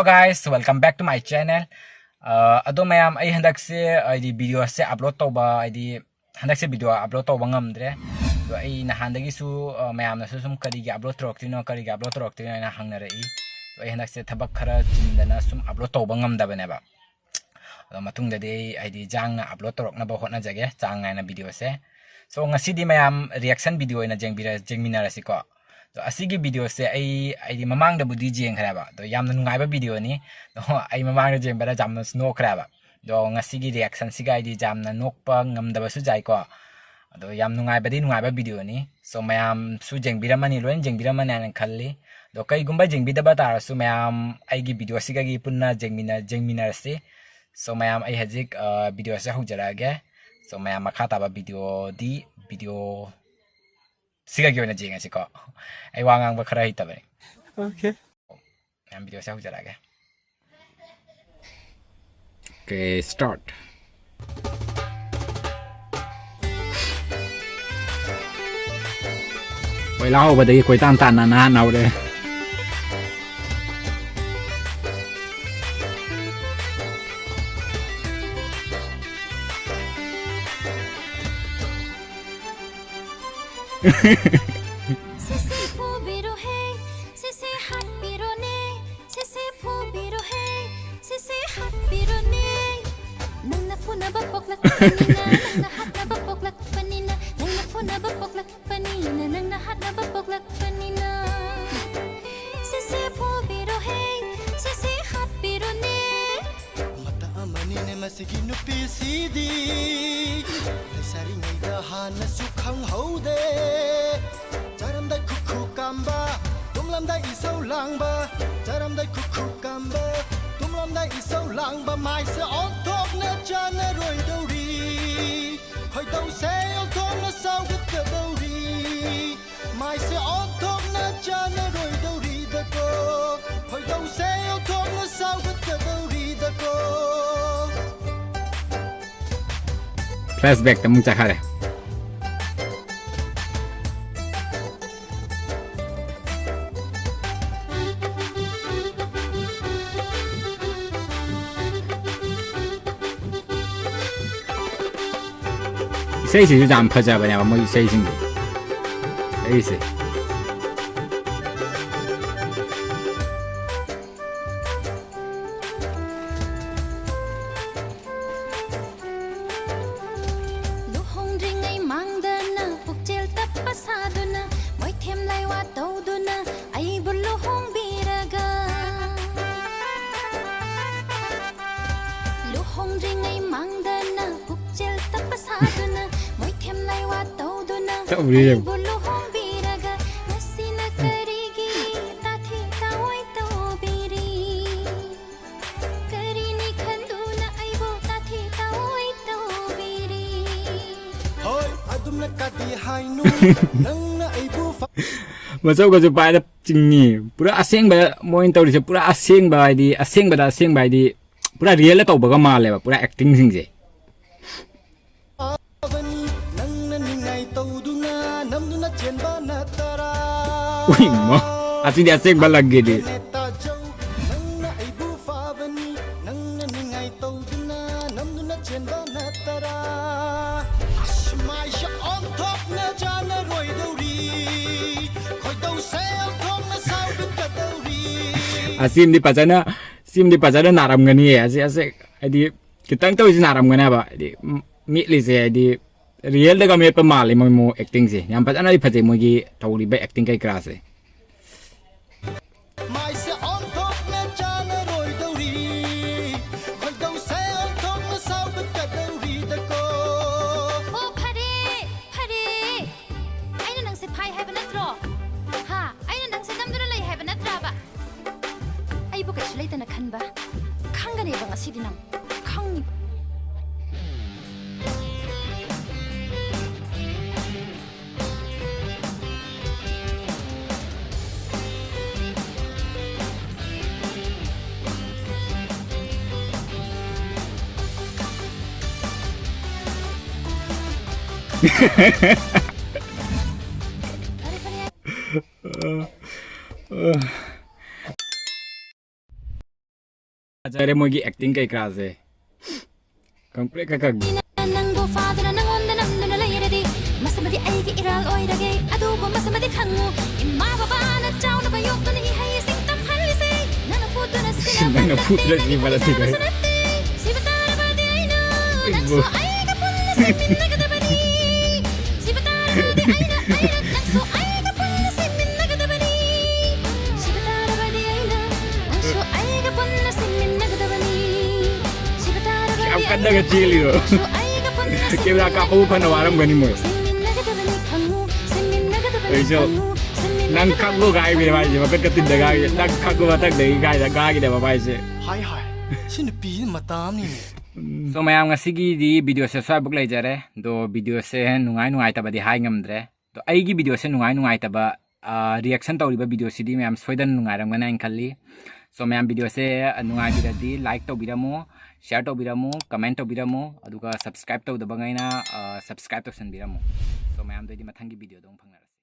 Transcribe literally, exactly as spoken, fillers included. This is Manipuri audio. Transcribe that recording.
Guys, welcome back to my channel. ꯑ, ꯑꯗꯣ ꯃꯌꯥꯝ, ꯑꯩ ꯍꯟꯗꯛꯁꯦ ꯍꯥꯏꯗꯤ ꯚꯤꯗꯤꯑꯣꯁꯦ ꯑꯞꯂꯣꯗ ꯇꯧꯕ, ꯍꯥꯏꯗꯤ ꯍꯟꯗꯛꯁꯦ ꯚꯤꯗꯤꯑꯣ ꯑꯞꯂꯣꯗ ꯇꯧꯕ ꯉꯝꯗ꯭ꯔꯦ꯫ ꯑꯗꯣ ꯑꯩ ꯅꯍꯥꯟꯗꯒꯤꯁꯨ, ꯑ, ꯃꯌꯥꯝꯅꯁꯨ ꯁꯨꯝ "ꯀꯔꯤꯒꯤ ꯑꯞꯂꯣꯗ ꯇꯧꯔꯛꯇ꯭ꯔꯤꯅꯣ, ꯀꯔꯤꯒꯤ ꯑꯞꯂꯣꯗ ꯇꯧꯔꯛꯇ꯭ꯔꯤꯅꯣ?" ꯍꯥꯏꯅ ꯍꯪꯅꯔꯛꯏ꯫ ꯑꯗꯣ ꯑꯩ ꯍꯟꯗꯛꯁꯦ ꯊꯕꯛ ꯈꯔ ꯆꯤꯟꯗꯅ ꯁꯨꯝ ꯑꯞꯂꯣꯗ ꯇꯧꯕ ꯉꯝꯗꯕꯅꯦꯕ꯫ ꯑꯗꯣ ꯃꯇꯨꯡꯗꯗꯤ ꯑꯩ ꯍꯥꯏꯗꯤ ꯌꯥꯡꯅ ꯑꯞꯂꯣꯗ ꯇꯧꯔꯛꯅꯕ ꯍꯣꯠꯅꯖꯒꯦ, ꯆꯥꯡ ꯅꯥꯏꯅ ꯚꯤꯗꯤꯑꯣꯁꯦ꯫ So, ꯉꯁꯤꯗꯤ ꯃꯌꯥꯝ ꯔꯤꯌꯦꯛꯁꯟ ꯚꯤꯗꯤꯑꯣ ꯑꯣꯏꯅ ꯌꯦꯡꯕꯤꯔ-, ꯌꯦꯡꯃꯤꯟꯅꯔꯁꯤꯀꯣ꯫ ꯑꯗꯣ ꯑꯁꯤꯒꯤ ꯚꯤꯗꯤꯑꯣꯁꯦ ꯑꯩ ꯍꯥꯏꯗꯤ ꯃꯃꯥꯡꯗꯕꯨꯗꯤ ꯌꯦꯡꯈ꯭ꯔꯦꯕ꯫ ꯑꯗꯣ ꯌꯥꯝꯅ ꯅꯨꯡꯉꯥꯏꯕ ꯚꯤꯗꯤꯑꯣꯅꯤ꯫ ꯑꯗꯣ ꯑꯩ ꯃꯃꯥꯡꯗ ꯌꯦꯡꯕꯗ ꯌꯥꯝꯅꯁꯨ ꯅꯣꯛꯈ꯭ꯔꯦꯕ꯫ ꯑꯗꯣ ꯉꯁꯤꯒꯤ ꯔꯤꯌꯦꯛꯁꯟꯁꯤꯒ ꯍꯥꯏꯗꯤ ꯌꯥꯝꯅ ꯅꯣꯛꯄ ꯉꯝꯗꯕꯁꯨ ꯌꯥꯏꯀꯣ꯫ ꯑꯗꯣ ꯌꯥꯝ ꯅꯨꯡꯉꯥꯏꯕꯗꯤ ꯅꯨꯡꯉꯥꯏꯕ ꯚꯤꯗꯤꯑꯣꯅꯤ꯫ So, ꯃꯌꯥꯝꯁꯨ ꯌꯦꯡꯕꯤꯔꯝꯃꯅꯤ, ꯂꯣꯏꯅ ꯌꯦꯡꯕꯤꯔꯝꯃꯅꯤ ꯍꯥꯏꯅ ꯈꯜꯂꯤ꯫ ꯑꯗꯣ ꯀꯩꯒꯨꯝꯕ ꯌꯦꯡꯕꯤꯗꯕ ꯇꯥꯔꯁꯨ ꯃꯌꯥꯝ ꯑꯩꯒꯤ ꯚꯤꯗꯤꯑꯣꯁꯤꯒꯒꯤ ꯄꯨꯟꯅ ꯌꯦꯡꯃꯤꯟꯅ-, ꯌꯦꯡꯃꯤꯟꯅꯔꯁꯤ꯫ So, ꯃꯌꯥꯝ, ꯑꯩ ꯍꯧꯖꯤꯛ, ꯑ, ꯚꯤꯗꯤꯑꯣꯁꯦ ꯍꯧꯖꯔꯛꯑꯒꯦ꯫ So, ꯃꯌꯥꯝ, ꯃꯈꯥ ꯇꯥꯕ ꯚꯤꯗꯤꯑꯣꯗꯤ, ꯚꯤꯗꯤꯑꯣ ꯁꯤꯒꯒꯤ ꯑꯣꯏꯅ ꯌꯦꯡꯉꯁꯤꯀꯣ꯫ ꯑꯩ ꯋꯥ ꯉꯥꯡꯕ ꯈꯔ ꯍꯩꯇꯕꯅꯤ꯫ Okay. ꯃꯌꯥꯝ, ꯚꯤꯗꯤꯑꯣꯁꯦ ꯍꯧꯖꯔꯛꯑꯒꯦ꯫ Okay, start. ꯀꯣꯏꯂꯥ ꯍꯧꯕꯗꯒꯤ ꯀꯣꯏꯇꯥꯟ ꯇꯥꯟꯅ ꯅꯍꯥꯟ ꯍꯧꯔꯦ꯫ ꯁꯦꯁꯦ ꯐꯨꯕꯤꯔꯣꯍꯦ, ꯁꯦꯁꯦ ꯍꯥꯠꯄꯤꯔꯣꯅꯦ, ꯁꯦꯁꯦ ꯐꯨꯕꯤꯔꯣꯍꯦ, ꯁꯦꯁꯦ ꯍꯥꯠꯄꯤꯔꯣꯅꯦ꯫ ꯅꯪꯅ ꯐꯨꯅꯕ ꯄꯣꯛꯂꯛꯄꯅꯤꯅ, ꯅꯪꯅ ꯍꯥꯠꯅꯕ ꯄꯣꯛꯂꯛꯄꯅꯤꯅ, ꯅꯪꯅ ꯐꯨꯅꯕ ꯄꯣꯛꯂꯛꯄꯅꯤꯅ, ꯅꯪꯅ ꯍꯥꯠꯅꯕ ꯄꯣꯛꯂꯛꯄꯅꯤꯅ꯫ ꯁꯦꯁꯦ ꯐꯨꯕꯤꯔꯣꯍꯦ, ꯁꯦꯁꯦ ꯍꯥꯠꯄꯤꯔꯣꯅꯦ꯫ ꯃꯇꯥ ꯑꯃꯅꯤꯅꯦ ꯃꯁꯤꯒꯤ ꯅꯨꯄꯤꯁꯤꯗꯤ꯫ ꯂꯩꯁꯥꯔꯤꯉꯩꯗ ꯍꯥꯟꯅꯁꯨ ꯈꯪꯍꯧꯗꯦ꯫ ꯆꯥꯔꯝꯗꯥꯏ ꯈꯨꯈꯨ ꯀꯥꯝꯕ, ꯇꯨꯝꯂꯝꯗꯥꯏ ꯏꯁꯧ ꯂꯥꯡꯕ꯫ ꯆꯥꯔꯝꯗꯥꯏ ꯈꯨꯈꯨ ꯀꯥꯝꯕ, ꯇꯨꯝꯂꯝꯗꯥꯏ ꯏꯁꯧ ꯂꯥꯡꯕ꯫ ꯃꯥꯏꯁꯦ ꯑꯣꯟꯊꯣꯛꯅ ꯆꯥꯟꯅꯔꯣꯏꯗꯧꯔꯤ꯫ ꯈꯣꯏꯗꯧꯁꯦ ꯑꯣꯟꯊꯣꯛꯅ ꯁꯥꯎꯒꯠꯀꯗꯧꯔꯤ꯫ ꯃꯥꯏꯁꯦ ꯑꯣꯟꯊꯣꯛꯅ ꯆꯥꯟꯅꯔꯣꯏꯗꯧꯔꯤꯗꯀꯣ꯫ ꯈꯣꯏꯗꯧꯁꯦ ꯑꯣꯟꯊꯣꯛꯅ ꯁꯥꯎꯒꯠꯀꯗꯧꯔꯤꯗꯀꯣ꯫ Flashbackꯇ ꯑꯃꯨꯛ ꯆꯠꯈꯔꯦ꯫ ꯏꯁꯩꯁꯤꯁꯨ ꯌꯥꯝ ꯐꯖꯕꯅꯦꯕ ꯃꯣꯏ ꯏꯁꯩꯁꯤꯡꯁꯦ꯫ ꯑꯩꯁꯦ꯫ ꯂꯨꯍꯣꯡꯗ꯭ꯔꯤꯉꯩ ꯃꯥꯡꯗꯅ ꯄꯨꯛꯆꯦꯜ ꯇꯞꯄ ꯁꯥꯗꯨꯅ, ꯃꯣꯏꯊꯦꯝ ꯂꯥꯏꯋꯥ ꯇꯧꯗꯨꯅ ꯑꯩꯕꯨ ꯂꯨꯍꯣꯡꯕꯤꯔꯒ꯫ ꯂꯨꯍꯣꯡꯗ꯭ꯔꯤꯉꯩ ꯃꯥꯡꯗꯅ ꯄꯨꯛꯆꯦꯜ ꯇꯞꯄ ꯁꯥꯗꯨꯅ, ꯃꯣꯏꯊꯦꯝ ꯂꯥꯏꯋꯥ ꯇꯧꯗꯨꯅ ꯇꯧꯔꯤ꯫ ꯑꯩꯕꯨ ꯂꯨꯍꯣꯡꯕꯤꯔꯒ, ꯉꯁꯤꯅ ꯀꯔꯤꯒꯤ ꯇꯥꯊꯤ ꯇꯥꯑꯣꯏ ꯇꯧꯕꯤꯔꯤ? ꯀꯔꯤꯅꯤ ꯈꯟꯗꯨꯅ ꯑꯩꯕꯨ ꯇꯥꯊꯤ ꯇꯥꯑꯣꯏ ꯇꯧꯕꯤꯔꯤ? ꯍꯣꯏ, ꯑꯗꯨꯝꯅ ꯀꯥꯗꯤ ꯍꯥꯏꯅꯨ, ꯅꯪꯅ ꯑꯩꯕꯨ ꯐ- ꯃꯆꯧꯒꯁꯨ ꯄꯥꯏꯔ ꯆꯤꯡꯉꯤ꯫ ꯄꯨꯔꯥ ꯑꯁꯦꯡꯕ ꯃꯣꯏꯅ ꯇꯧꯔꯤꯁꯦ, ꯄꯨꯔꯥ ꯑꯁꯦꯡꯕ ꯍꯥꯏꯗꯤ, ꯑꯁꯦꯡꯕꯗ ꯑꯁꯦꯡꯕ ꯍꯥꯏꯗꯤ, ꯄꯨꯔꯥ ꯔꯤꯌꯦꯜꯗ ꯇꯧꯕꯒ ꯃꯥꯜꯂꯦꯕ, ꯄꯨꯔꯥ ꯑꯦꯛꯇꯤꯡꯁꯤꯡꯁꯦ꯫ ꯅꯪꯅ ꯅꯤꯡꯉꯥꯏ ꯇꯧꯗꯨꯅ ꯅꯝꯗꯨꯅ ꯆꯦꯟꯕ ꯅꯠꯇꯔꯥ? ꯎꯏ, ꯃꯥ꯫ ꯑꯁꯤꯗꯤ ꯑꯁꯦꯡꯕ ꯂꯪꯒꯤꯗꯤ꯫ ꯅꯦ ꯇꯥꯖꯧ, ꯅꯪꯅ ꯑꯩꯕꯨ ꯐꯥꯕꯅꯤ, ꯅꯪꯅ ꯅꯤꯡꯉꯥꯏ ꯇꯧꯗꯨꯅ ꯅꯝꯗꯨꯅ ꯆꯦꯟꯕ ꯅꯠꯇꯔꯥ? ꯑꯁ, ꯃꯥꯏꯁꯦ ꯑꯣꯟꯊꯣꯛꯅ ꯆꯥꯟꯅꯔꯣꯏꯗꯧꯔꯤ, ꯈꯣꯏꯗꯧꯁꯦ ꯑꯣꯟꯊꯣꯛꯅ ꯁꯥꯎꯒꯠꯀꯗꯧꯔꯤ꯫ ꯑꯁꯤꯃꯗꯤ ꯐꯖꯅ, ꯁꯤꯃꯗꯤ ꯐꯖꯅ ꯅꯥꯔꯝꯒꯅꯤꯌꯦ꯫ ꯑꯁꯤ, ꯑꯁꯤ, ꯍꯥꯏꯗꯤ, ꯈꯤꯇꯪ ꯇꯧꯔꯤꯁꯤ ꯅꯥꯔꯝꯒꯅꯦꯕ꯫ ꯍꯥꯏꯗꯤ, ꯃꯤꯠꯂꯤꯁꯦ, ꯍꯥꯏꯗꯤ, ꯔꯤꯌꯦꯜꯗꯒ ꯃꯦꯠꯄ ꯃꯥꯜꯂꯦ ꯃꯣꯏ ꯃꯑꯣꯡ ꯑꯦꯛꯇꯤꯡꯁꯦ꯫ ꯌꯥꯝ ꯐꯖꯅꯗꯤ ꯐꯖꯩ ꯃꯣꯏꯒꯤ ꯇꯧꯔꯤꯕ ꯑꯦꯛꯇꯤꯡ ꯀꯩ ꯀꯔꯥꯁꯦ꯫ ꯃꯥꯏꯁꯦ ꯑꯣꯟꯊꯣꯛꯅ ꯆꯥꯟꯅꯔꯣꯏꯗꯧꯔꯤ, ꯈꯣꯏꯗꯧꯁꯦ ꯑꯣꯟꯊꯣꯛꯅ ꯁꯥꯎꯒꯠꯀꯗꯧꯔꯤꯗꯀꯣ꯫ ꯑꯣ, ꯐꯔꯦ, ꯐꯔꯦ꯫ ꯑꯩꯅ ꯅꯪꯁꯦ ꯐꯥꯏ ꯍꯥꯏꯕ ꯅꯠꯇ꯭ꯔꯣ? ꯍꯥ? ꯑꯩꯅ ꯅꯪꯁꯦ ꯅꯝꯗꯨꯅ ꯂꯩ ꯍꯥꯏꯕ ꯅꯠꯇ꯭ꯔꯕ? ꯑꯩꯕꯨ ꯀꯩꯁꯨ ꯂꯩꯇꯅ ꯈꯟꯕ? ꯈꯪꯒꯅꯦꯕ ꯉꯁꯤꯗꯤ ꯅꯪ꯫ ꯈꯪꯅꯤꯕ꯫ ꯐꯔꯦ, ꯐꯔꯦ꯫ ꯐꯖꯔꯦ ꯃꯣꯏꯒꯤ ꯑꯦꯛꯇꯤꯡ ꯀꯩꯀꯥꯁꯦ꯫ ꯈꯪꯄ꯭ꯔꯦꯛꯀ ꯈꯪ- ꯅꯪꯕꯨ ꯐꯥꯗꯨꯅ ꯅꯪꯉꯣꯟꯗ ꯅꯝꯗꯨꯅ ꯏꯔꯥꯜ ꯑꯣꯏꯔꯒꯦ ꯑꯗꯨꯕꯨ ꯃꯁꯤꯃꯗꯤ ꯈꯪꯉꯨ, ꯏꯃꯥ ꯕꯕꯥꯅ ꯆꯥꯎꯅꯕ ꯌꯣꯛꯇꯨꯅ ꯏꯍꯩꯁꯤꯡ ꯇꯝꯍꯜꯂꯤꯁꯦ ꯅꯪꯅ ꯐꯨꯠꯇꯨꯅ ꯅꯪꯅ ꯐꯨꯠꯇꯨꯅ ꯁꯤꯕ ꯅꯠꯇꯦ꯫ ꯁꯤꯕ ꯅꯠꯇꯦ꯫ ꯁꯤꯕ ꯇꯥꯔꯕꯗꯤ ꯑꯩꯅ ꯅꯪꯁꯨ ꯑꯩꯒ ꯄꯨꯟꯅ ꯁꯤꯃꯤꯟꯅꯒꯗꯕꯅꯤ꯫ ꯁꯤꯕ ꯇꯥꯔꯕꯗꯤ ꯑꯩꯅ ꯑꯩꯅ ꯅꯪꯁꯨ ꯑꯩꯒ ꯄꯨꯟꯅ ꯁꯤꯃꯤꯟꯅꯒꯗꯕꯅꯤ꯫ ꯁꯤꯕ ꯇꯥꯔꯕꯗꯤ ꯑꯩꯅ ꯅꯪꯁꯨ ꯑꯩꯒ ꯄꯨꯟꯅ ꯁꯤꯃꯤꯟꯅꯒꯗꯕꯅꯤ꯫ ꯁꯤꯕ ꯇꯥꯔꯕꯗꯤ ꯌꯥꯝ ꯀꯟꯅꯒ ꯆꯦꯜꯂꯤꯔꯣ? ꯅꯪꯁꯨ ꯑꯩꯒ ꯄꯨꯟꯅ ꯀꯦꯃꯦꯔꯥ ꯀꯥꯞꯄꯕꯨ ꯐꯅ ꯋꯥꯔꯝꯒꯅꯤ ꯃꯣꯏ꯫ ꯁꯤꯃꯤꯟꯅꯒꯗꯕꯅꯤ ꯈꯪꯉꯨ, ꯁꯤꯃꯤꯟꯅꯒꯗꯕꯅꯤ ꯑꯩꯁꯨ ꯈꯪꯉꯨ, ꯁꯤꯃꯤꯟꯅꯒꯗꯕꯅꯤ ꯅꯪ ꯈꯪꯉꯨ ꯍꯥꯏꯕꯅꯦ ꯃꯥꯏꯁꯦ, ꯃꯈꯨꯠꯀ ꯇꯤꯟꯗ ꯉꯥꯡꯉꯤ, ꯅꯪ ꯈꯪꯉꯨ ꯃꯊꯪꯗꯒꯤ ꯀꯥꯏꯗ ꯉꯥꯡꯉꯤꯅꯦꯕ ꯃꯥꯏꯁꯦ꯫ ꯍꯥꯏ ꯍꯥꯏ, ꯁꯤ ꯅꯨꯄꯤꯁꯤ ꯃꯇꯥꯝꯅꯤꯅꯦ꯫ So ꯃꯌꯥꯝ, ꯉꯁꯤꯒꯤꯗꯤ videoꯁꯦ ꯁ꯭ꯋꯥꯏꯐꯥꯎ ꯂꯩꯖꯔꯦ꯫ ꯑꯗꯣ videoꯁꯦ ꯅꯨꯡꯉꯥꯏ ꯅꯨꯡꯉꯥꯏꯇꯕꯗꯤ ꯍꯥꯏ ꯉꯝꯗ꯭ꯔꯦ꯫ ꯑꯗꯣ ꯑꯩꯒꯤ videoꯁꯦ ꯅꯨꯡꯉꯥꯏ ꯅꯨꯡꯉꯥꯏꯇꯕ reaction ꯇꯧꯔꯤꯕ videoꯁꯤꯗꯤ ꯃꯌꯥꯝ ꯁꯣꯏꯗꯅ ꯅꯨꯡꯉꯥꯏꯔꯝꯒꯅꯤ ꯍꯥꯏꯅ ꯈꯜꯂꯤ꯫ So ꯃꯌꯥꯝ, videoꯁꯦ ꯅꯨꯡꯉꯥꯏꯕꯤꯔꯗꯤ like ꯇꯧꯕꯤꯔꯝꯃꯣ, share ꯇꯧꯕꯤꯔꯝꯃꯣ, comment ꯇꯧꯕꯤꯔꯝꯃꯣ, ꯑꯗꯨꯒ subscribe ꯇꯧꯗꯕꯉꯩꯅ subscribe ꯇꯧꯁꯟꯕꯤꯔꯝꯃꯣ꯫ So ꯃꯌꯥꯝꯗꯩꯗꯤ ꯃꯊꯪꯒꯤ videoꯗ ꯑꯃꯨꯛ ꯐꯪꯅꯔꯁꯤ꯫